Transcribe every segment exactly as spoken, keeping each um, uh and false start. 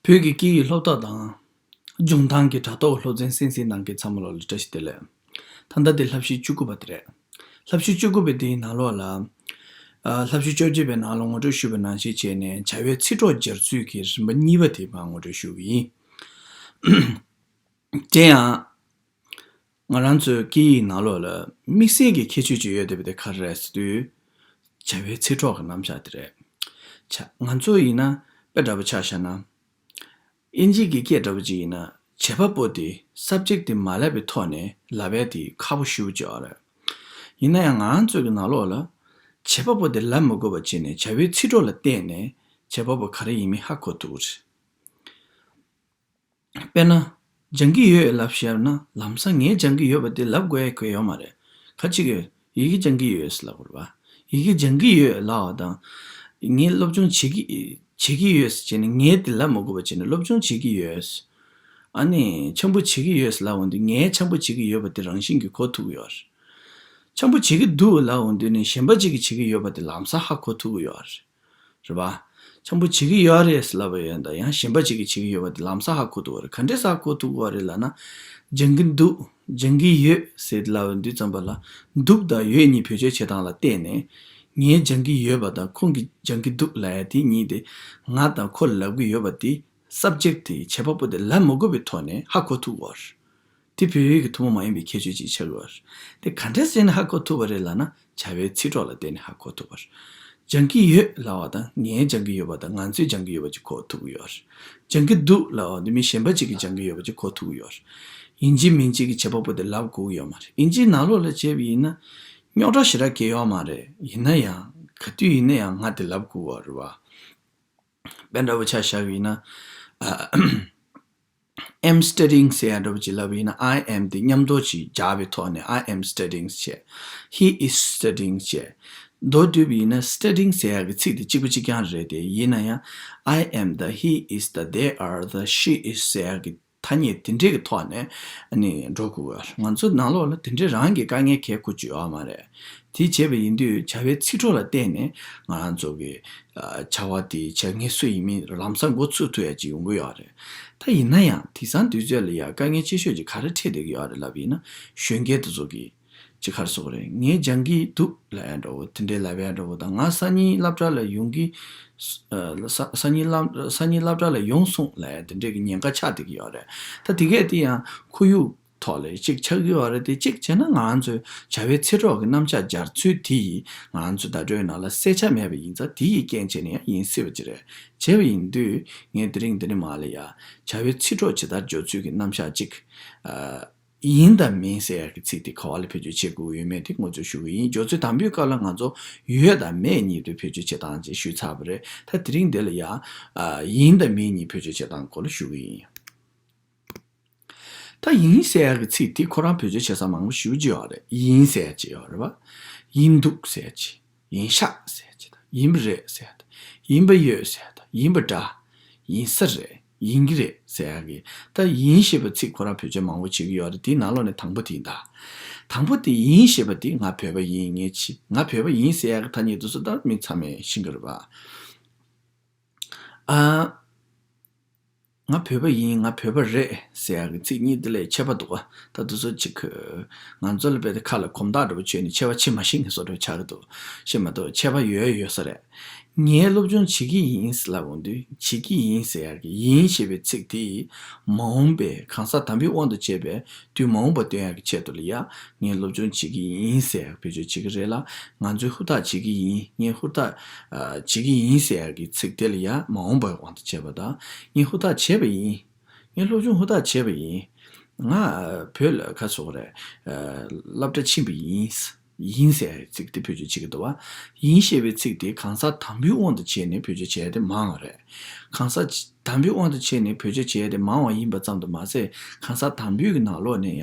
བོད་ཀྱི་སྐད་ཡིག་སློབ་གྲྭ་དང་། སྦྱོང་སྟངས་ཀྱི་དྲ་ཐོག་སློབ་ཚན་གསན་གཟིགས་གནང་མཁན་ཚང་མ་ལོ་ལ་བཀྲ་ཤིས་བདེ་ལེགས། ད་ལྟ་དེ་བསླབ་བྱ་བཅུ་དགུ་པ་དེ་རེད། བསླབ་བྱ་བཅུ་དགུ་པའི་དེའི་ནང་ལོགས་ལ། ཨ། བསླབ་བྱ་བཅོ་བརྒྱད་པའི་ནང་ལ་ངོ་སྤྲོད་ཞུས་པ་ནང་བཞིན་བྱས་ནས་བྱ་བའི་ཚིག་གྲོགས་སྦྱར་ཚུལ་གྱི་རིམ་པ་གཉིས་པ་དེ་མར་ངོ་སྤྲོད་ཞུ་གི་ཡིན། དེ་ཡང་། ང་རང་ཚོའི་སྐད་ཡིག་ནང་ལོགས་ལ་དམིགས་བསལ་གྱི་ཁྱད་ཆོས་ཅིག་ཡོད་བསྡད་པ་དེ་ག་རེ་རེད་ཟེར་དུས། བྱ་བའི་ཚིག་གྲོགས་ཀྱི་རྣམ་གཞག་དེ་རེད། བྱ། ང་ཚོ་ཡིན་ན་དཔེ་འདྲ་པོ་ཆ་བཞག་ན། དབྱིན་ཇིའི་སྐད་འདྲ་པོ་ཅིག་ཡིན་ན་བྱེད་པ་པོ་དེ་སབ་ཇེག་དེ་མ་ལབ་པའི་ཐོག་ནས་ལབ་ཡ་དེ་ཁག་པོ་ཞེ་པོ་ཅིག་ཡོད་རེད། ཡིན་ན་ཡང་ང་རང་ཚོའི་གི་ནང་ལོགས་ལ་བྱེད་པ་པོ་དེ་ལབ་མི་དགོས་པ་བྱས་ནས་བྱ་བའི་ཚིག་གྲོགས་ལ་བརྟེན་ནས་བྱེད་པ་པོ་ག་རེ་ཡིན་མིན་ཧ་གོ་ཐུབ་ཀྱི་རེད། དཔེར་ན། སྦྱང་གི་ཡོད་ལབ་བཤད་ན་ལམ་སང་ངས་སྦྱང་གི་ཡོད་པ་དེ་ལབ་དགོས་ཡ་གང་ཡང་ཡོད་མ་རེད། ཁ་ཅིག་གིས་ཡི་གེ་སྦྱང་གི་ཡོད་ལབ་དགོས་རེད་པ། ཡི་གེ་སྦྱང་གི་ཡོད་ལབ་པ་དང་། ངས་སློབ་སྦྱོང་བྱེད་ཀྱི་བྱེད་ཀྱི་ཡོད་ཟེར་བྱས་ནས་ངས་དེ་ལབ་མ་དགོས་པ་བྱས་ནས་སློབ་སྦྱོང་བྱེད་ཀྱི་ཡོད། ཨ་ནི་འཆམ་པོ་བྱེད་ཀྱི་ཡོད་ལབ་འོང་དུས་ངས་འཆམ་པོ་བྱེད་ཀྱི་ཡོད་པ་དེ་རང་བཞིན་གྱིས་གོ་ཐུབ་ཀྱི་ཡོད་རེད། འཆམ་པོ་བྱེད་ཀྱི་འདུག་ལབ་འོང་དུས་ནི་གཞན་པ་གཅིག་གིས་བྱེད་ཀྱི་ཡོད་པ་དེ་ལམ་སང་ཧ་གོ་ཐུབ་ཀྱི་ཡོད་རེད། རེད་པ། འཆམ་པོ་བྱེད་ཀྱི་ཡོད་རེད་ལབ་པ་ཡིན་ད་ཡང་གཞན་པ་གཅིག་གིས་བྱེད་ཀྱི་ཡོད་པ་དེ་ལམ་སང་ཧ་གོ་ཐུབ་པ་རེད། ག་འདྲས་ཧ་གོ་ཐུབ་པ་རེད་ལབ་ན། སྦྱང་གི་འདུག་སྦྱང་གི་ཡོད་ཟེར་ལབ་པ་འདི་ཙམ་པ་ལ། འདུག་དང་ཡོད་གཉིས་བེད་སྤྱོད་བྱེད་སྟངས་ལ་བལྟས་ནས། ངས་སྦྱང་གི་ཡོད་པ་དང་ཁོང་གིས་སྦྱང་གི་འདུག་ལབ་ཡ་དེ་གཉིས་དེ། ང་དང་ཁོ་ལ་ལབ་ཀྱི་ཡོད་པ་དེ་སབ་ཇེག་དེ་བྱེད་པ་པོ་དེ་ལབ་མི་དགོས་པའི་ཐོག་ནས་ཧ་གོ་ཐུབ་པ་རེད། དེ་བོད་ཡིག་གི་ཐུན་མོང་མ་ཡིན་པའི་ཁྱད་ཆོས་ཅིག་ཆགས་ཡོད་པ་རེད། དེ་ག་འདྲས་བྱས་ནས་ཧ་གོ་ཐུབ་པ་རེད་ལབ་ན་བྱ་བའི་ཚིག་གྲོགས་ལ་བརྟེན་ནས་ཧ་གོ་ཐུབ་པ་རེད། སྦྱང་གི་ཡོད་ལབ་པ་དང་ངས་སྦྱང་གི་ཡོད་པ་དང་ང་ཚོས་སྦྱང་གི་ཡོད་པ་ཅིག་གོ་ཐུབ་ཀྱི་ཡོད་རེད། སྦྱང་གི་འདུག་ལབ་པ་དེ་མི་གཞན་པ་ཅིག་གིས་སྦྱང་གི་ཡོད་པ་ཅིག་གོ་ཐུབ་ཀྱི་ཡོད་རེད། ཡིན་གཅིག་མིན་གཅིག་གིས་བྱེད་པ་པོ་དེ་ལབ་དགོས་ཀྱི་ཡོད་མ་རེད། ཡིན་གཅིག་ནང་ལོགས་ལ་བྱས་པ་ཡིན་ན་རྙོག་དྲ་ཞེ་དྲག་གང་ཡང་ཡོད་མ་རེད། ཡིན་ན་ཡང་ག་དུས་ཡིན་ན་ཡང་ང་དེ་ལབ་དགོས་པ་རེད་པ། དཔེ་འདྲ་པོ་ཆ་བཞག་པ་ཡིན་ན། ཨ། I'm studying ཟེར་ཡ་འདྲ་པོ་ཅིག་ལབ་པ་ཡིན་ན་I am དེ་མཉམ་དུ་ཅིག་སྦྱར་བའི་ཐོག་ནས་I am studying བྱས། He is studying བྱས། མདོར་བསྡུས་པ་ཡིན་ན་studying ཟེར་ཡ་གི་ཚིག་དེ་གཅིག་པ་གཅིག་རྐྱང་རེད་དེ། ཡིན་ན་ཡང་I am དང་He is དང་They are དང་She is ཟེར་ཡ་གི་ཐ་སྙད་དེ་འདྲས་ཀྱི་ཐོག་ནས་ཨ་ནི་འགྲོ་དགོས་པ། ང་ཚོ་ནང་ལོགས་ལ་དེ་འདྲས་རང་གི་དཀའ་ངལ་གལ་ཁུར་རྒྱུ་ཡོད་མ་རེད། དེ་བྱས་པ་ཡིན་དུས་བྱ་བའི་ཚིག་གྲོགས་ལ་བརྟེན་ནས་ང་རང་ཚོ་གི་ཨ། བྱ་བ་དེ་བྱ་ངན་སུ་ཡིན་མིན་ལམ་སང་མགོ་ཚོས་ཐུབ་ཡ་ཅིག་ཡོང་གི་ཡོད་རེད། ད་ཡིན་ན་ཡང་དེང་སང་དུས་ཚོད་ལ་ཡ་དཀའ་ངལ་ཆེ་ཤོས་ཅིག་ག་རེ་འཕྲད་བསྡད་ཀྱི་ཡོད་རེད་ལབ་ཡིན་ན་གཞོན་སྐྱེས་དེ་ཚོ་གི་ཅིག་ག་རེ་ཟེར་དགོས་རེད། ངས་སྦྱང་གི་འདུག་ལབ་ཡ་འདྲ་བོ་དེ་འདྲའི་ལབ་ཡ་འདྲ་བོ་དང་ང་སང་ཉིན་སློབ་གྲྭ་ལ་ཡོང་གི། ཨ། ས་སང་ཉིན་སློབ་སང་ཉིན་སློབ་གྲྭ་ལ་ཡོང་སོང་ལབ་ཡ་དེ་འདྲའི་གི་ཉེན་ཁ་ཆགས་བསྡད་ཀྱི་ཡོད་རེད། ད་དེ་གས་དེ་ཡང་ཁོར་ཡུག་ཐོག་ལ་གཅིག་ཆགས་ཀྱི་ཡོད་རེད་དེ། གཅིག་བྱས་ན་ང་རང་ཚོའི་བྱ་བའི་ཚིག་གྲོགས་ཀྱི་རྣམ་གཞག་སྦྱར་ཚུལ་དེ་ཡིས་ང་རང་ཚོའི་བརྡ་སྤྲོད་ནང་ལ་གསལ་ཆ་མེད་པ་ཡིན་ཙང་དེ་ཡི་རྐྱེན་བྱས་ནས་ཡང་ཡིན་སྲིད་པ་ཅིག་རེད། བྱས་པ་ཡིན་དུས་ངས་དེ་རིང་འདི་ནས་མར་ལ་ཡ་བྱ་བའི་ཚིག་གྲོགས་ཇི་ལྟར་སྦྱོར་ཚུལ་གྱི་རྣམ་གཞག་གཅིག་ཨ། ཡིན་དང་མིན་ཟེར་ཡ་གི་ཚིག་དེ་ག་བ་ལ་བེད་སྤྱོད་བྱེད་དགོས་ཡོད་མེད་དེ་ངོ་སྤྲོད་ཞུ་གི་ཡིན། སྦྱོར་ཚུལ་དང་པོའི་སྐབས་ལ་ང་ཚོ་ཡོད་དང་མེད་གཉིས་དེ་བེད་སྤྱོད་བྱེད་སྟངས་ཅིག་ཞུས་ཚར་བ་རེད། ད་དེ་རིང་འདི་ལ་ཡ། ཨ། ཡིན་དང་མིན་གཉིས་བེད་སྤྱོད་བྱེད་སྟངས་སྐོར་ལ་ཞུ་གི་ཡིན། ད་ཡིན་ཟེར་ཡ་གི་ཚིག་དེ་ཁོ་རང་བེད་སྤྱོད་བྱེད་ས་མང་པོ་ཞེ་པོ་ཅིག་ཡོད་རེད། ཡིན་ཟེར་ཡ་ཅིག་ཡོད་རེད་པ། ཡིན་འདུག་ཟེར་ཡ་ཅིག་ཡིན་ཤག་ཟེར་ཡ་ཅིག་དང་། ཡིན་པ་རེད་ཟེར་ཡ་དང་། ཡིན་པ་ཡོད་ཟེར་ཡ་དང་། ཡིན་པ་འདྲ། ཡིན་ས་རེད། ཡིན་གྱི་རེད་ཟེར་ཡ་གི། ད་ཡིན་ཞེས་པའི་ཚིག་ཁོ་རང་བེད་སྤྱོད་མང་པོ་བྱེད་ཀྱི་ཡོད་རེད། དེའི་ནང་ལོགས་ནས་དང་པོ་དེ་ཡིན་ད། དང་པོ་དེ་ཡིན་ཞེས་པ་དེ་ང་བོད་པ་ཡིན། ངས་ཕྱི་ང་བོད་པ་ཡིན་ཟེར་ཡ་གི་ཐ་སྙད་དེ་ཚོ་ད་མི་ཚང་མས་ཤེས་ཀྱི་རེད་པ། ཨ། ང་བོད་པ་ཡིན། ང་བོད་པ་རེད་ཟེར་ཡ་གི་ཚིག་གཉིས་དེ་ལས་ཁྱད་པར་འདུག་ག་ད་དེ་ཚོ་ཅིག་ང་ཚོ་ལ་དཔེ་དེ་ཁ་ལ་གོམ་སྟབས་འདྲ་པོ་བྱས་ནས་ཁྱད་པར་ཕྱེ་མ་ཤེས་མཁན་བཟོ་འདྲ་ཆགས་ཀྱི་འདུག་ཤེས་མ་གཏོགས་ཁྱད་པར་ཡོད་ཡོད་ས་རེད། ངས་སློབ་སྦྱོང་བྱེད་ཀྱི་ཡིན་ལབ་འོང་དུས་བྱེད་ཀྱི་ཡིན་ཟེར་ཡ་གི་ཡིན་ཞེས་པའི་ཚིག་དེ་མ་འོངས་པའི་གང་ཟག་དམ་པའི་དབང་དུ་བྱས་པའི་དུས་མ་འོངས་པ་སྟོན་ཡ་གི་ཆེད་དུ་ལ་ཡ། ངས་སློབ་སྦྱོང་བྱེད་ཀྱི་ཡིན་ཟེར་ཡ་བེད་སྤྱོད་བྱེད་ཀྱི་རེད་ལ། ང་ཚོས་ཧུར་ཐག་བྱེད་ཀྱི་ཡིན། ངས་ཧུར་ཐག་ཨ། བྱེད་ཀྱི་ཡིན་ཟེར་ཡ་གི་ཚིག་དེ་ལ་ཡ་མ་འོངས་པའི་དབང་དུ་བྱས་པ་དང་། ངས་ཧུར་ཐག་བྱས་པ་ཡིན། ངས་སློབ་སྦྱོང་ཧུར་ཐག་བྱས་པ་ཡིན། ང་བོད་ལ་ཁ་སོགས་རེད། སློབ་གྲྭ་ཕྱིན་པ་ཡིན། ཡིན་ཟེར་ཡའི་ཚིག་དེ་བེད་སྤྱོད་བྱེད་ཀྱི་འདུག་བ། ཡིན་ཞེས་པའི་ཚིག་དེ་གང་ཟག་དམ་པའི་དབང་དུ་བྱས་ནས་བེད་སྤྱོད་བྱས་ཏེ་མང་བ་རེད། གང་ཟག་དམ་པའི་དབང་དུ་བྱས་ནས་བེད་སྤྱོད་བྱས་ཏེ་མང་བ་ཡིན་པ་ཙམ་དུ་མ་ཟད། གང་ཟག་དམ་པའི་གི་ནང་ལོགས་ནས་ཡང་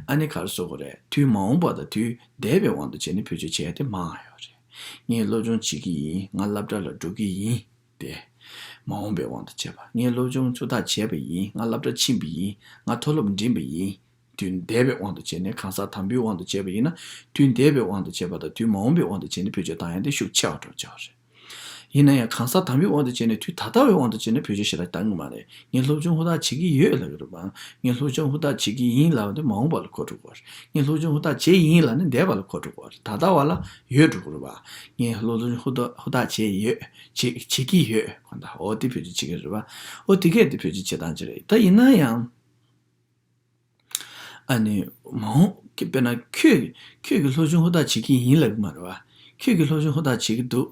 ཨ་ནི་ག་རེ་ཟེར་དགོས་རེད། དུས་མ་འོངས་པ་དང་དུས་འདས་པའི་དབང་དུ་བྱས་ནས་བེད་སྤྱོད་བྱས་ཏེ་མང་བ་ཡོད་རེད། ངས་སློབ་སྦྱོང་བྱེད་ཀྱི་ཡིན། ང་སློབ་གྲྭ་ལ་འགྲོ་གི་ཡིན། དེ། མ་འོངས་པའི་དབང་དུ་བྱས་པ། ངས་སློབ་སྦྱོང་ཧུར་ཐག་བྱས་པ་ཡིན། ང་སློབ་གྲྭ་ཕྱིན་པ་ཡིན། ང་མཐོ་སློབ་འགྲིམས་པ་ཡིན། དུས་འདས་པའི་དབང་དུ་བྱས་ནས་གང་ཟག་དམ་པའི་དབང་དུ་བྱས་པ་ཡིན་ན། དུས་འདས་པའི་དབང་དུ་བྱས་པ་དང་དུས་མ་འོངས་པའི་དབང་དུ་བྱས་ནས་བེད་སྤྱོད་བཏང་ཡ་དེ་ཤུགས་ཆེ་བ་འགྲོ་བྱ་བ་རེད། ཡིན་ན་ཡང་གང་ཟག་དང་པོའི་དབང་དུ་བྱས་ནས་དུས་ད་ལྟ་བའི་དབང་དུ་བྱས་ནས་བེད་སྤྱོད་བྱེད་ལ་བཏང་གི་མ་རེད། ངས་སློབ་སྦྱོང་ཧུར་ཐག་བྱེད་ཀྱི་ཡོད་ལབ་ཀྱི་རེད་པ། ངས་སློབ་སྦྱོང་ཧུར་ཐག་བྱེད་ཀྱི་ཡིན་ལབ་དེ་མ་འོངས་པ་ལ་གོ་སྒྲིག་དགོས་རེད། ངས་སློབ་སྦྱོང་ཧུར་ཐག་བྱས་ཡིན་ལབ་ནས་འདས་པ་ལ་གོ་སྒྲིག་དགོས་རེད། ད་ལྟ་བ་ལ་ཡོད་འགྲོ་གི་རེད་པ། ངས་སློབ་སྦྱོང་ཧུར་ཐག་ཧུར་ཐག་བྱས་ཡོད། བྱེད་བྱེད་ཀྱི་ཡོད་གོ་ད། འོ་དེ་བེད་སྤྱོད་བྱེད་ཀྱི་རེད་པ། འོ་དེ་གས་དེ་བེད་སྤྱོད་བྱེད་སྟངས་ཅིག་རེད། ད་ཡིན་ན་ཡང་། ཨ་ནི། མ་འོངས་ཀྱི་དཔེར་ན་ཁྱོད་ཁྱོད་ཀྱིས་སློབ་སྦྱོང་ཧུར་ཐག་བྱེད་ཀྱི་ཡིན་ལབ་ཀྱི་མ་རེད་བ། ཁྱོད་ཀྱིས་སློབ་སྦྱོང་ཧུར་ཐག་བྱེད་ཀྱི་འདུག་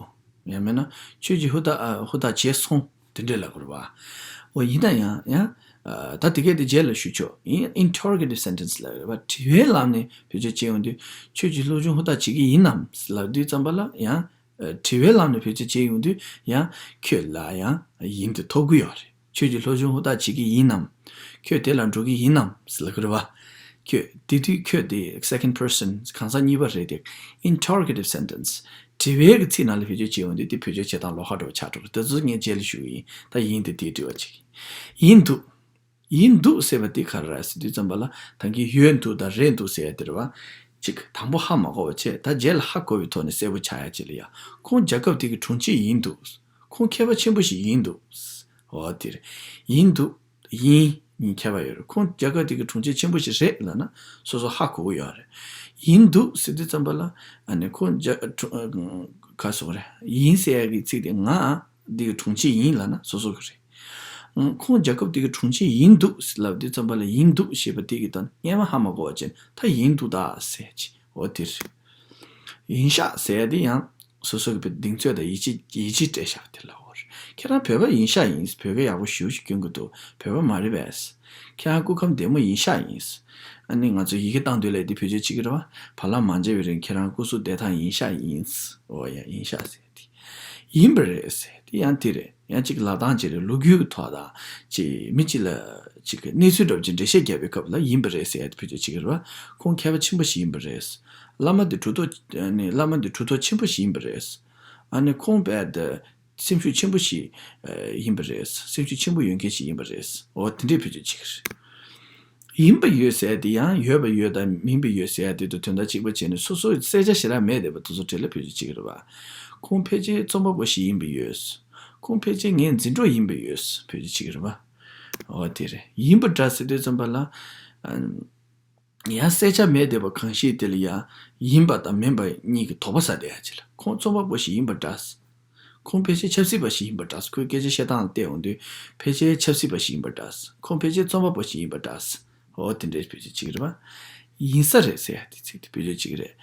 ཡང་མིན་ན་ཁྱོད་ཀྱིས་ཧུར་ཐག་ཨ་ཧུར་ཐག་བྱས་སོང་། དེ་འདྲས་ལབ་དགོས་རེད་བ། འོ་ཡིན་ན་ཡང་ཡང་། ཨ་ད་དེ་གས་དེ་རྗེས་ལ་ཞུ་ཆོག་ཡིན་interrogative sentence ལབ་རེད་བ། དྲི་བའི་ལམ་ནས་བེད་སྤྱོད་བྱེད་ཡོང་དུས་ཁྱོད་ཀྱིས་སློབ་སྦྱོང་ཧུར་ཐག་བྱེད་ཀྱི་ཡིན་ནམ་ལབ་དུས་ཙམ་པ་ལ་ཡང་། དྲི་བའི་ལམ་ནས་བེད་སྤྱོད་བྱེད་ཡོང་དུས་ཡང་ཁྱོད་ལ་ཡང་ཡིན་དུ་ཐོབ་ཀྱི་ཡོད་རེད། ཁྱོད་ཀྱིས་སློབ་སྦྱོང་ཧུར་ཐག་བྱེད་ཀྱི་ཡིན་ནམ། ཁྱོད་དེ་ལ་འགྲོ་གི་ཡིན་ནམ་ཟེར་ལབ་ཀྱི་རེད་བ། ཁྱོད་དེ་དུས་ཁྱོད་དེ་second person གང་ཟག་གཉིས་པ་རེད་དེ། interrogative sentence དྲི་བའི་གི་ཚིག་ནང་ལ་བེད་སྤྱོད་བྱེད་ཡོང་དུས་དེ་བེད་སྤྱོད་བྱེད་སྟངས་ལོགས་ཀ་འདྲ་བོ་ཆགས་འགྲོ་གི། དེ་ཚོ་ངས་རྗེས་ལ་ཞུ་གི་ཡིན། ད་ཡིན་དེ་དེའི་དྲི་བ་གཅིག་ཡིན་འདུག་ཡིན་འདུག་ཟེར་བ་དེ་ག་རེ་རེད་ཟེར་དུས་ཙམ་པ་ལ་ད་གིན་ཡོད་འདུག་དང་རེད་འདུག་ཟེར་ཡ་དེ་རེད་བ། གཅིག་དང་པོ་ཧ་མ་གོ་བ་བྱས། ད་རྗེས་ལ་ཧ་གོ་བའི་ཐོག་ནས་གསལ་པོ་ཆགས་ཡ་ཅིག་ལ་ཡ། ཁོང་རྒྱལ་ཁབ་དེ་གི་དྲུང་ཆེ་ཡིན་འདུག་ཁོང་མཁས་པ་ཆེན་པོ་ཞིག་ཡིན་འདུག་འོ་དེ་རེད། ཡིན་འདུག་ཡིན། ཡིན་མཁས་པ་ཡོད་རེད། ཁོང་རྒྱལ་ཁབ་དེ་གི་དྲུང་ཆེ་ཆེན་པོ་ཞིག་རེད་ལབ་ན་སོ་སོ་ཧ་གོ་གི་ཡོད་རེད། ཡིན་འདུག་ཟེར་དུས་ཙམ་པ་ལ་ཨ་ནི་ཁོང་རྒྱ་དྲུང་ག་སོང་རེད། ཡིན་ཟེར་ཡ་གི་ཚིག་དེ་ང་འདི་གི་དྲུང་ཆེ་ཡིན་ལབ་ན་སོ་སོ་གི་རེད། ཨང་། ཁོང་རྒྱལ་ཁབ་དེ་གི་དྲུང་ཆེ་ཡིན་འདུག་ལབ་དུས་ཙམ་པ་ལ་ཡིན་འདུག་ཞེས་པ་དེ་གི་དོན་སྔན་མ་ཧ་མ་གོ་བ་བྱས་ན་ད་ཡིན་འདུག་ད་ཟེར་གྱི། འོ་དེ་རེད། ཡིན་ཤག་ཟེར་ཡ་དེ་ཡང་སོ་སོ་གི་གདེང་ཚོད་དང་ཡིད་ཆེས་ཡིད་ཆེས་སྤྲད་ཤག་དེ་ལབ་དགོས་རེད། ཁྱེད་རང་བོད་པ་ཡིན་ཤག་ཡིན། བོད་སྐད་ཡག་པོ་ཞེ་པོ་ཅིག་སྐྱོན་གྱི་འདུག་བོད་པ་མ་རེད་པས། ཁྱེད་རང་སྐུ་ཁམས་བདེ་མོ་ཡིན་ཤག་ཡིན། ཨ་ནི་ང་ཚོ་ཡི་གེ་བཏང་དུས་ལ་དེ་བེད་སྤྱོད་བྱེད་ཀྱི་རེད་བ། བར་ལམ་མ་མཇལ་བའི་རིང་ཁྱེད་རང་སྐུ་གཟུགས་བདེ་ཐང་ཡིན་ཤག་ཡིན། འོ་ཡ་ཡིན་ཤག་ཟེར་ཡ་དེ། ཡིན་པ་རེད་ཟེར་དེ་ཡང་དེ་རེད། ཡང་གཅིག་ལབ་སྟངས་གཅིག་རེད། ལོ་རྒྱུས་ཀྱི་ཐོག་དང་གཅིག་མི་གཅིག་ལ་གཅིག་གི་གནས་ཚུལ་འདྲ་པོ་ཅིག་འགྲེལ་བཤད་རྒྱབ་པའི་སྐབས་ལ་ཡིན་པ་རེད་ཟེར་ཡ་དེ་བེད་སྤྱོད་བྱེད་ཀྱི་རེད་བ། ཁོང་མཁས་པ་ཆེན་པོ་ཞིག་ཡིན་པ་རེད། བླ་མ་དེ་གྲུབ་ཐོབ་ནི་བླ་མ་དེ་གྲུབ་ཐོབ་ཆེན་པོ་ཞིག་ཡིན་པ་རེད། ཨ་ནི་ཁོང་རྦད་དེ་སེམས་ཤུགས་ཆེན་པོ་ཞིག་ཡིན་པ་རེད། སེམས་ཤུགས་ཆེན་པོ་ཡོད་མཁན་ཞིག་ཡིན་པ་རེད། འོ་དེ་འདྲའི་བེད་སྤྱོད་བྱེད་ཀྱི་རེད། ཡིན་པ་ཡོད་ཟེར་ཡ་དེ་ཡང་ཡོད་པ་ཡོད་དང་མིན་པ་ཡོད་ཟེར་ཡ་དེ་དང་དོན་དག་གཅིག་པ་བྱས་ནས་སོ་སོའི་གསལ་ཆ་ཞེ་དྲག་མེད་བསྡད་པ་དེ་ཚོ་གྲས་ལ་བེད་སྤྱོད་བྱེད་ཀྱི་རེད་བ། ཁོང་ཕལ་ཆེར་རྩོམ་པ་པོ་ཞིག་ཡིན་པ་ཡོད། ཁོང་ཕལ་ཆེར་ངའི་འཛིན་གྲོགས་ཡིན་པ་ཡོད། བེད་སྤྱོད་བྱེད་ཀྱི་རེད་བ། འོ་དེ་རེད། ཡིན་པ་འདྲ་ཟེར་དུས་ཙམ་པ་ལ། ཨ། ཡང་གསལ་ཆ་མེད་བསྡད་པ་གང་ཞིག་དེ་ལ་ཡང་ཡིན་པ་དང་མིན་པ་གཉིས་ཀྱི་དོགས་པ་ཟ་བསྡད་ཡ་ཅིག་ལ། ཁོང་རྩོམ་པ་པོ་ཞིག་ཡིན་པ་འདྲ། ཁོང་ཕལ་ཆེར་ཆབ་སྲིད་པ་ཞིག་ཡིན་པ་འདྲ། ཁོའི་སྐད་ཆ་བཤད་སྟངས་ལ་བལྟས་ཡོང་དུས་ཕལ་ཆེར་ཆབ་སྲིད་པ་ཞིག་ཡིན་པ་འདྲ། ཁོང་ཕལ་ཆེར་རྩོམ་པ་པོ་ཞིག་ཡིན་པ་འདྲ། འོ་དེ་འདྲའི་བེད་སྤྱོད་བྱེད་ཀྱི་རེད་པ། ཡིན་ས་རེད་ཟེར་ཡ་དེ་ཚིག་དེ་བེད་སྤྱོད་བྱེད་ཀྱི་རེད།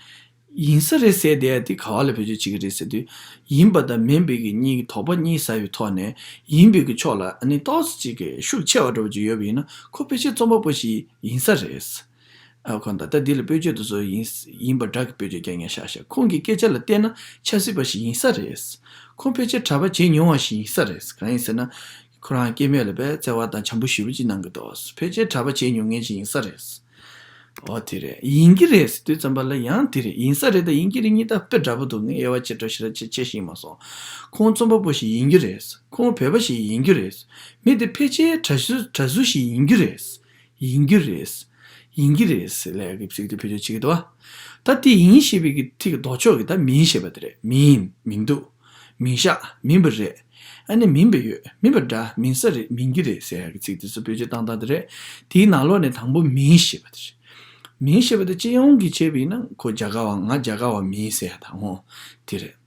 ཡིན་ས་རེད་ཟེར་བསྡད་ཡ་དེ་ག་བ་ལ་བེད་སྤྱོད་བྱེད་ཀྱི་རེད་ཟེར་དུས། ཡིན་པ་དང་མིན་པའི་གི་གཉིས་ཀྱི་དོགས་པ་གཉིས་ཟ་བའི་ཐོག་ནས་ཡིན་པའི་གི་ཕྱོགས་ལ་ཨ་ནི་ཏོག་ཙམ་ཅིག་གི་ཤུགས་ཆེ་བ་འདྲ་པོ་ཅིག་ཡོད་པ་ཡིན་ན་ཁོ་ཕལ་ཆེར་རྩོམ་པ་པོ་ཞིག་ཡིན་ས་རེད། ཨ་ཁོ་ད་ལྟ་འདི་ལ་དཔེ་བརྗོད་དུ་བཟོ་ཡིན་ཡིན་པ་འདྲ་གི་དཔེ་བརྗོད་རྒྱག་མཁན་ཤག་ཤག་ཁོང་གི་སྐད་ཆ་ལ་བལྟས་ན་ཆབ་སྲིད་པ་ཞིག་ཡིན་ས་རེད། ཁོང་ཕལ་ཆེར་གྲྭ་པ་བྱེད་མྱོང་བ་ཞིག་ཡིན་ས་རེད། གང་ཡིན་ཟེར་ན། ཁོ་རང་སྐྱེ་དམན་ལ་དཔེ་བརྩེ་བ་དང་བྱམས་པོ་ཞེ་པོ་ཅིག་གནང་གི་འདུག་ཕལ་ཆེར་གྲྭ་པ་བྱེད་མྱོང་མཁན་ཞིག་ཡིན་ས་རེད། འོ་དེ་རེད། ཡིན་གྱི་རེད་ཟེར་དུས་ཙམ་པ་ལ་ཡང་དེ་རེད། ཡིན་ས་རེད་དང་ཡིན་གྱི་རེད་གཉིས་ད་དཔེ་འདྲ་པོ་འདུག་ངས་དབྱེ་བ་ཕྱེ་འགྲོ་ཞེ་དྲག་ཕྱེ་ཕྱེ་ཤེས་མ་སོང་། ཁོང་རྩོམ་པ་པོ་ཞིག་ཡིན་གྱི་རེད། ཁོང་བོད་པ་ཞིག་ཡིན་གྱི་རེད། མི་དེ་ཕལ་ཆེར་གྲྭ་ཟུ་གྲྭ་ཟུ་ཞིག་ཡིན་གྱི་རེད། ཡིན་གྱི་རེད། ཡིན་གྱི་རེད་ཟེར་ལབ་ཡ་གི་ཚིག་དེ་བེད་སྤྱོད་བྱེད་ཀྱི་འདུག་བ། ད་དེ་ཡིན་ཞེས་པའི་གི་ཚིག་གི་ལྡོག་ཕྱོགས་ཀྱི་ད་མིན་ཞེས་པ་དེ་རེད། མིན། མི་འདུག་མིན་ཤག་མིན་པ་རེད། ཨ་ནི་མིན་པ་ཡོད། མིན་པ་འདྲ། མིན་ས་རེད། མིན་གྱི་རེད་ཟེར་ཡ་གི་ཚིག་དེ་ཚོ་བེད་སྤྱོད་བཏང་སྟངས་དེ་རེད། དེའི་ནང་ལོགས་ནས་དང་པོ་མིན་ཞེས་པ་དེ་རེད། མིན་ཞེས་པ་དེ་སྤྱི་ཡོངས་ཀྱི་བྱས་པ་ཡིན་ན་ཁོ་རྒྱ་གར་བ། ང་རྒྱ་གར་བ་མིན་ཟེར་ཡ་དང་འོ་དེ་རེད།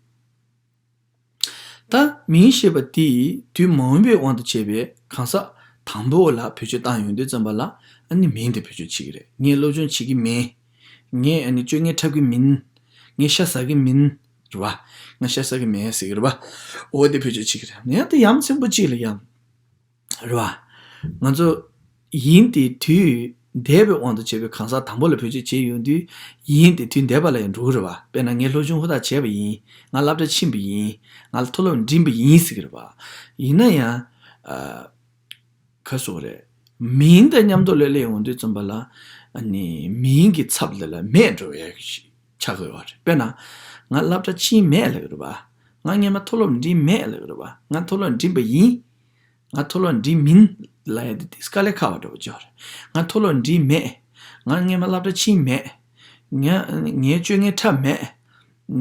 ད་མིན་ཞེས་པ་དེ་དུས་མ་འོངས་པའི་དབང་དུ་བྱས་པའི་གང་ཟག་དང་པོ་ལ་བེད་སྤྱོད་བཏང་ཡོང་དུས་ཙམ་པ་ལ་ཨ་ནི་མིན་དེ་བེད་སྤྱོད་བྱེད་ཀྱི་རེད། ངས་སློབ་སྦྱོང་བྱེད་ཀྱི་མིན། ངས་ཨ་ནི་སྤྱོད་ངན་འཁྲབ་ཀྱི་མིན། ངས་ཤ་ཟ་གི་མིན། རེད་བ། ང་ཤ་ཟ་གི་མིན་ཟེར་གྱི་རེད་བ། འོ་དེ་བེད་སྤྱོད་བྱེད་ཀྱི་རེད། ཡང་དེ་ཡ་མཚན་པོ་གཅིག་ལ་ཡང་། རེད་བ། ང་ཚོ་ཡིན་དེ་དུས་འདས་པའི་དབང་དུ་བྱས་པའི་གང་ཟག་དང་པོ་ལ་བེད་སྤྱོད་བྱས་ཡོང་དུས་ཡིན་དེ་དུས་འདས་པ་ལ་ཡང་འགྲོ་གི་རེད་བ། དཔེར་ན་ངས་སློབ་སྦྱོང་ཧུར་ཐག་བྱས་པ་ཡིན། ང་སློབ་གྲྭ་ཕྱིན་པ་ཡིན། ང་ལ་མཐོ་སློབ་འགྲིམས་པ་ཡིན་ཟེར་གི་རེད་བ། ཡིན་ན་ཡང་། ཨ། ག་སོགས་རེད། མིན་དང་མཉམ་དུ་ལ་སླེབས་ཡོང་དུས་ཙམ་པ་ལ། ཨ་ནི་མིན་གྱི་ཚབ་ལ་ལ་མེད་འགྲོ་ཡ་ཆགས་ཀྱི་ཡོད་རེད། དཔེར་ན། ང་སློབ་གྲྭ་ཕྱིན་མེད་ལབ་ཀྱི་རེད་བ། ང་སྔས་མ་མཐོ་སློབ་འགྲིམས་མེད་ལབ་ཀྱི་རེད་བ། ང་མཐོ་སློབ་འགྲིམས་པ་ཡིན། ང་མཐོ་སློབ་འགྲིམས་མིན་ལབ་ཡ་དེ་དེ་དཀའ་ལས་ཁག་པ་འདྲ་པོ་ཅིག་རེད། ང་མཐོ་སློབ་འགྲིམས་མེད། ང་སྔས་མ་སློབ་གྲྭ་ཕྱིན་མེད། ང་ངའི་སྤྱོད་ངན་འཁྲབ་མེད།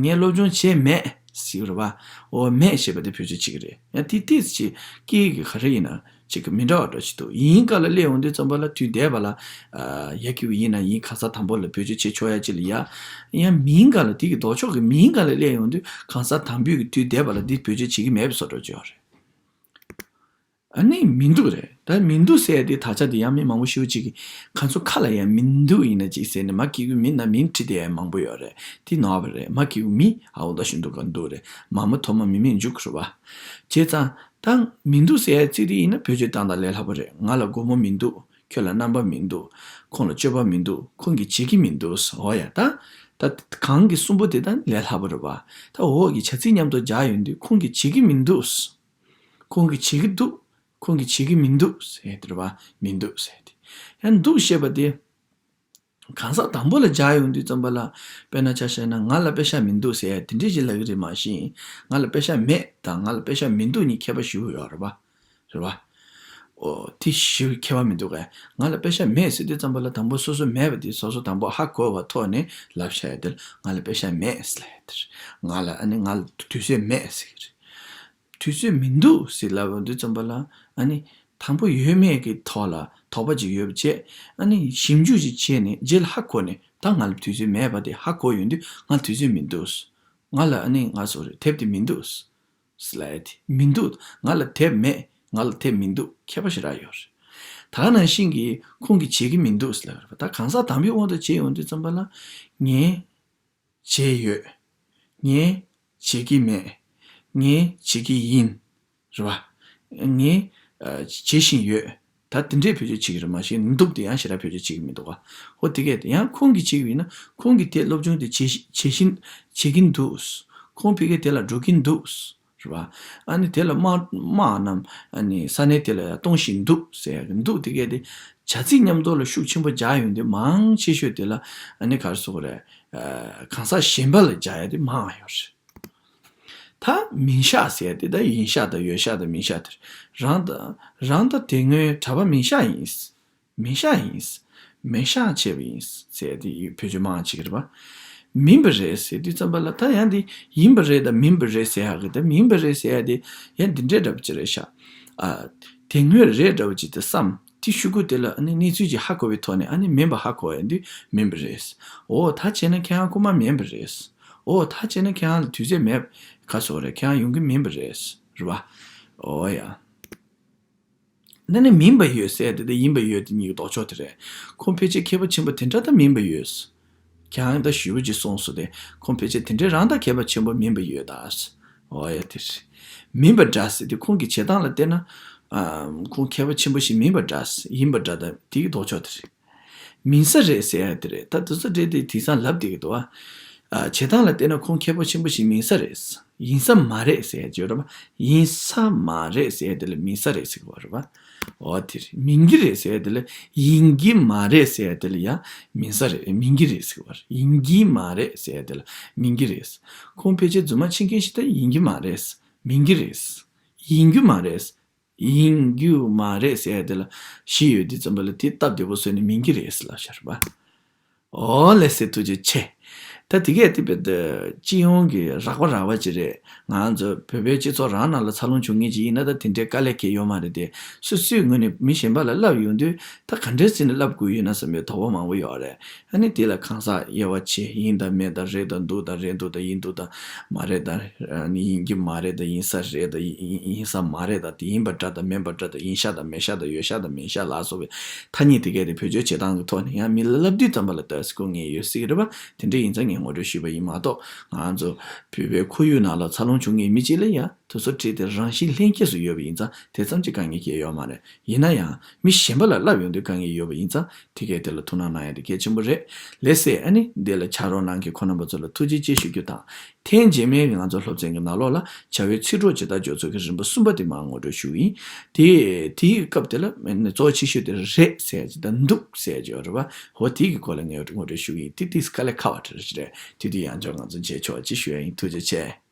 ངས་སློབ་སྦྱོང་བྱས་མེད། ཟེར་རེད་བ། འོ་མེད་ཞེས་པ་དེ་བེད་སྤྱོད་བྱེད་ཀྱི་རེད། ཡང་དེ་ཏིས་ཅིག་སྐད་ཀྱི་ག་རེ་ཡིན་ན་ཅིག་གི་མི་འདྲ་བ་འདྲ་ཞིག་འདུག་ཡིན་ག་ལ་སླེབས་ཡོང་དུས་ཙམ་པ་ལ་དུས་འདས་པ་ལ། ཡ་གི་གུ་ཡིན་ན་ཡིན། གང་ཟག་དང་པོ་ལ་བེད་སྤྱོད་བྱེད་ཆོག་ཡ་ཅིག་ལ་ཡ། ཡང་མིན་ག་ལ་དེ་གི་ལྡོག་ཕྱོགས་ཀྱི་མིན་ག་ལ་སླེབས་ཡོང་དུས་གང་ཟག་དང་པོའི་གི་དུས་འདས་པ་ལ་འདི་བེད་སྤྱོད་བྱེད་ཀྱི་མེད་པའི་བཟོ་འདྲ་ཅིག་ཡོད་རེད། ཨ་ནི་མི་འདུག་རེད། ད་མི་འདུག་ཟེར་ཡ་དེ་དག་ཆ་དེ་ཡང་མི་མང་པོ་ཞེ་པོ་ཅིག་གིས་ག་ཚོད་ཁ་ལ་ཡང་མི་འདུག་ཡིན་ན་ཅིག་ཟེར་ནས་མ་གི་གུ་མིན་ན་མིན་བྲིས་དེ་ཡང་མང་པོ་ཡོད་རེད། དེ་ནོར་བ་རེད། མ་གི་གུ་མི་ཨའོ་ད་ཞུ་འདུག་ག་འདུག་རེད། མ་མ་ཐོག་མ་མི་མེད་མཇུག་རེད་བ། བྱས་ཙང་ད་མི་འདུག་ཟེར་ཡ་ཚིག་དེ་ཡིན་ན་བེད་སྤྱོད་བཏང་དང་ལས་སླ་པོ་རེད། ང་ལ་སྒོར་མོ་མི་འདུག་ཁྱོད་ལ་རྣམ་པ་མི་འདུག་ཁོང་ལ་སྤྱོད་པ་མི་འདུག་ཁོང་གིས་བྱེད་ཀྱི་མི་འདུག་འོ་ཡ་ད། ད་གང་གི་གསུམ་པོ་དེ་ད་ལས་སླ་པོ་རེད་བ། ད་འོག་གི་བྱ་ཚིག་མཉམ་དུ་སྦྱར་ཡོང་དུས་ཁོང་གིས་བྱེད་ཀྱི་མི་འདུག་ཁོང་གིས་བྱེད་ཀྱི་འདུག་ཁོང་གིས་བྱེད་ཀྱི་མི་འདུག་ཟེར་དེ་རེད་བ། མི་འདུག་ཟེར་དེ། ཡང་འདུག་ཞེས་པ་དེ། གང་ཟག་དང་པོ་ལ་སྦྱར་ཡོང་དུས་ཙམ་པ་ལ། དཔེར་ན་ཆ་བཞག་ན་ང་ལ་པེ་ཤག་མི་འདུག་ཟེར་ཡ་དེ་འདྲས་ཞིག་ལབ་ཀྱི་རེད། མ་གཞི་ང་ལ་པེ་ཤག་མེད་དང་ང་ལ་པེ་ཤག་མི་འདུག་གཉིས་ཁྱད་པར་ཞེ་པོ་ཡོད་རེད་བ། རེད་བ། ཨོ་དེ་ཞེ་པོ་ཁྱད་པར་མི་འདུག་གས། ང་ལ་པེ་ཤག་མེད་ཟེར་དུས་ཙམ་པ་ལ་དང་པོ་སོ་སོ་མེད་པ་དེ་སོ་སོ་དང་པོ་ཧ་གོ་བ་ཐོག་ནས་ལབ་བྱ་ཡ་དེ་ལ་ང་ལ་པེ་ཤག་མེད་ཟེར་ལབ་ཡ་དེ་རེད། ང་ལ་ཨ་ནི་ང་ལ་དུས་ཚོད་མེད་ཟེར་གྱི་རེད། དུས་ཚོད་མི་འདུག་ཟེར་ལབ་ཡོང་དུས་ཙམ་པ་ལ་ཨ་ནི་དང་པོ་ཡོད་མེད་ཀྱི་ཐོག་ལ་དོགས་པ་ཅིག་ཡོད་པ་བྱས། ཨ་ནི་ཞིབ་འཇུག་ཅིག་བྱས་ནས་རྗེས་ལ་ཧ་གོ་ནས་ད་ང་ལ་དུས་ཚོད་མེད་པ་དེ་ཧ་གོ་ཡོང་དུས་ང་ལ་དུས་ཚོད་མི་འདུག་ང་ལ་ཨ་ནི་ང་སོ་རེ་དེབ་དེ་མི་འདུག་ཟེར་ལབ་ཡ་དེ་མི་འདུག་ང་ལ་དེབ་མེད། ང་ལ་དེབ་མི་འདུག་ཁྱད་པར་ཞེ་དྲག་ཡོད་རེད། ད་ག་ནང་བཞིན་གྱི་ཁོང་གིས་བྱེད་ཀྱི་མི་འདུག་ཟེར་ལབ་ཡ་རེད་པ། ད་གང་ཟག་དང་པོའི་དབང་དུ་བྱས་ཡོང་དུས་ཙམ་པ་ལ་ངས། བྱས་ཡོད། ངས་བྱེད་ཀྱི་མེད། ངས་བྱེད་ཀྱི་ཡིན། རེད་བ། ངས་ཨ་བྱེད་བཞིན་ཡོད། ད་དེ་འདྲས་བེད་སྤྱོད་བྱེད་ཀྱི་རེད། མ་གཞི་འདུག་དེ་ཡང་ཞེ་དྲག་བེད་སྤྱོད་བྱེད་ཀྱི་མི་འདུག་ག་ཧོ་དེ་གས་དེ་ཡང་ཁོང་གིས་བྱེད་ཀྱི་ཡིན་ན་ཁོང་གིས་དེ་སློབ་སྦྱོང་དེ་བྱེད་བཞིན་བྱེད་བཞིན་བྱེད་ཀྱིན་འདུག་ཁོང་ཕ་གིར་དེ་ལ་འགྲོ་གིན་འདུག་རེད་བ། ཨ་ནི་དེ་ལ་དམག་དམག་རྣམས་ཨ་ནི་ས་གནས་དེ་ལ་ཡང་གཏོང་བཞིན་འདུག་ཟེར་ཡ་གི་འདུག་དེ་གས་དེ་བྱ་ཚིག་མཉམ་དུ་ལ་ཤུགས་ཆེན་པོ་སྦྱར་ཡོང་དུས་མང་ཆེ་ཤོས་དེ་ལ་ཨ་ནི་ག་རེ་ཟེར་དགོས་རེད། ཨ་གང་ཟག་གཞན་པ་ལ་སྦྱར་ཡ་དེ་མང་བ་ཡོད་རེད། ད་མིན་ཤག་ཟེར་ཡ་དེ་ད་ཡིན་ཤག་དང་ཡོད་ཤག་དང་མིན་ཤག་དེ་རེད། རང་ད་རང་ད་དེ་སྔོན་གྲྭ་པ་མིན་ཤག་ཡིན། མིན་ཤག་ཡིན། མེད་ཤག་བྱས་པ་ཡིན་ཟེར་དེ་ཡི་བེད་སྤྱོད་མང་བྱེད་ཀྱི་རེད་པ། མིན་པ་རེད་ཟེར་དུས་ཙམ་པ་ལ་ད་ཡང་དེ་ཡིན་པ་རེད་དང་མིན་པ་རེད་ཟེར་ཡག་གི་ད་མིན་པ་རེད་ཟེར་ཡག་དེ་ཡང་འདི་འདྲའི་འདྲ་པོ་ཅིག་རེད་ཤག་ཨ། དེ་སྔོན་རེད་འདྲ་པོ་ཅིག་དེ་བསམ་དེ་ཤུ་གུ་དེ་ལ་ཨ་ནི་གནས་ཚུལ་ཅིག་ཧ་གོ་བའི་ཐོག་ནས་ཨ་ནི་མིན་པ་ཧ་གོ་ཡ་དུས་མིན་པ་རེད། འོ་ད་བྱས་ན་ཁྱེད་རང་རྐུན་མ་མིན་པ་རེད། འོ་ད་བྱས་ན་ཁྱེད་རང་ལ་དུས་ཚོད་མེད་ག་སོགས་རེད། ཁྱེད་རང་ཡོང་གི་མིན་པ་རེད། རེད་པ། འོ་ཡ། ན་ནི་མིན་པ་ཡོད་ཟེར་དེ་དང་ཡིན་པ་ཡོད་དེ་གཉིས་ཀྱི་ལྡོག་ཕྱོགས་དེ་རེད། ཁོང་ཕལ་ཆེར་མཁས་པ་ཆེན་པོ་དེ་འདྲ་ད་མིན་པ་ཡོད། ཁྱེད་རང་ད་ཞུ་བ་ཅིག་གསུངས་སོང་སྟེ་ཁོང་ཕལ་ཆེར་དེ་འདྲའི་རང་ད་མཁས་པ་ཆེན་པོ་མིན་པ་ཡོད་ད། འོ་ཡ་དེ་རེད། མིན་པ་འདྲ་ཟེར་དེ་ཁོང་གི་བྱེད་སྟངས་ལ་བལྟས་ན། ཨ་ཁོང་མཁས་པ་ཆེན་པོ་ཞིག་མིན་པ་འདྲ་ཟེར་ཡིན་པ་འདྲ་ད་དེ་གི་ལྡོག་ཕྱོགས་དེ་རེད། མིན་ས་རེད་ཟེར་ཡ་དེ་རེད། ད་དེ་ཚོ་འདྲེ་དེ་དེང་སང་ལབ་བསྡད་ཀྱི་འདུག་ཨ། བྱེད་སྟངས་ལ་བལྟས་ན་ཁོང་མཁས་པོ་ཆེན་པོ་ཞིག་མིན་ས་རེད། ཡིན་ས་མ་རེད་ཟེར་ཡ་བརྗོད་རེད་པ། ཡིན་ས་མ་རེད་ཟེར་ཡ་དེ་ལ་མིན་ས་རེད་ཟེར་གི་བ་རེད་པ། འོ་དེ་རེད། མིན་གྱི་རེད་ཟེར་ཡ་དེ་ལ་ཡིན་གྱི་མ་རེད་ཟེར་ཡ་དེ་ལ་ཡ་མིན་ས་རེད། མིན་གྱི་རེད་ཟེར་གི་བ་རེད། ཡིན་གྱི་མ་རེད་ཟེར་ཡ་དེ་ལ་མིན་གྱི་རེད། ཁོང་ཕལ་ཆེར་རྫུན་མ་ཕྱིན་མཁན་ཞིག་ད་ཡིན་གྱི་མ་རེད། མིན་གྱི་རེད། ཡིན་རྒྱུ་མ་རེད། ཡིན་རྒྱུ་མ་རེད་ཟེར་ཡ་དེ་ལ་བཞི་ཡོད་དུས་ཙམ་པ་ལ་དེ་སྟབས་བདེ་པོ་བཟོས་ནས་མིན་གྱི་རེད་ཟེར་ལབ་བཞག་རེད་པ། ཨོ་ལེ་སེ་ཐུགས་རྗེ་ཆེ། ད་དེ་གས་དེ་བས་ད་སྤྱི་ཡོངས་ཀྱི་རགས་པ་རགས་པ་ཅིག་རེད། ང་ཚོ་བོད་པའི་སྤྱི་ཚོགས་རང་ནང་ལ་འཚར་ལོངས་བྱུང་མཁན་ཅིག་ཡིན་ན་ད་དེ་འདྲའི་དཀའ་ལས་ཁེལ་ཡོད་མ་རེད་དེ། སོ་སོའི་ངོས་ནས་མི་གཞན་པ་ལ་ལབ་ཡོང་དུས་ད་ག་འདྲས་བྱས་ནས་ལབ་དགོས་ཡོད་ན་བསམ་པའི་དོགས་པ་མང་པོ་ཡོད་རེད། ཨ་ནི་དེ་ལ་གང་ཟག་དབྱེ་བ་ཕྱེ་ཡིན་དང་མིན་དང་རེད་དང་འདུག་དང་རེད་འདུག་དང་ཡིན་འདུག་དང་མ་རེད་དང་ཨ་ནི་ཡིན་གྱི་མ་རེད་དང་ཡིན་ས་རེད་དང་ཡིན་ཡིན་ས་མ་རེད་དང་དེ་ཡིན་པ་འདྲ་དང་མིན་པ་འདྲ་དང་ཡིན་ཤག་དང་མེད་ཤག་དང་ཡོད་ཤག་དང་མིན་ཤག་ལ་སོགས་པའི་ཐ་སྙད་དེ་གས་དེ་བེད་སྤྱོད་བྱེད་སྟངས་ཀྱི་ཐོག་ནས་ཡང་མི་ལ་ལབ་དུས་ཙམ་པ་ལ་ལྟོས་སེ་གོ་ངེས་ཡོད་སྲིད་ཀྱི་རེད་པ། དེ་འདྲ་ཡིན་ཙང་ངས་ངོ་སྤྲོད་ཞུས་པ་ཡིན་མ་གཏོགས་ང་ཚོ་བོད་པའི་ཁོར་ཡུག་ནང་ལ་འཚར་ལོངས་བྱུང་མཁན་མི་གཅིག་ལ་ཡང་དེ་ཚོ་བྲིས་ཏེ་རང་བཞིན་ལྷན་སྐྱེས་སུ་ཡོད་པ་ཡིན་ཙང་དེ་ཙམ་གྱི་དཀའ་ངལ་གང་ཡོད་མ་རེད། ཡིན་ན་ཡང་མི་གཞན་པ་ལ་ལབ་ཡོང་དུས་དཀའ་ངལ་ཡོད་པ་ཡིན་ཙང་དེ་གས་དེ་ལ་ཐུགས་སྣང་གནང་ཡ་དེ་གལ་ཆེན་པོ་རེད། ལགས་སེ། ཨ་ནི་འདི་ལ་ཕྱག་རོགས་གནང་མཁན་ཁོང་རྣམ་པ་ཚོ་ལ་ཐུགས་རྗེ་ཆེ་ཞུ་རྒྱུ་དང་། ཐེངས་རྗེས་མའི་ང་ཚོ་སློབ་ཚན་གྱི་ནང་ལོགས་ལ་བྱ་བའི་ཚིག་གྲོགས་ཇི་ལྟར་སྦྱོར་ཚུལ་གྱི་རིམ་པ་གསུམ་པ་དེ་མར་ངོ་སྤྲོད་ཞུ་གི་ཡིན། དེ་དེའི་སྐབས་དེ་ལ་གཙོ་བོ་ཆེ་ཤོས་དེ་རེད་ཟེར་གྱི་དང་འདུག་ཟེར་གྱི་ཡོད་རེད་པ། འོ་དེ་གི་སྐོར་ལ་ངས་ངོ་སྤྲོད་ཞུ་གི་ཡིན། དེ་ཏིས་དཀའ་ལས་ཁག་པ་འདྲ་ཞིག་རེད། དེ་དུས་ཡང་བསྐྱར་ང་ཚོ་མཇལ་ཆོག་ཅེས་ཞུ་ཡ་ཡིན། ཐུགས་རྗེ་ཆེ།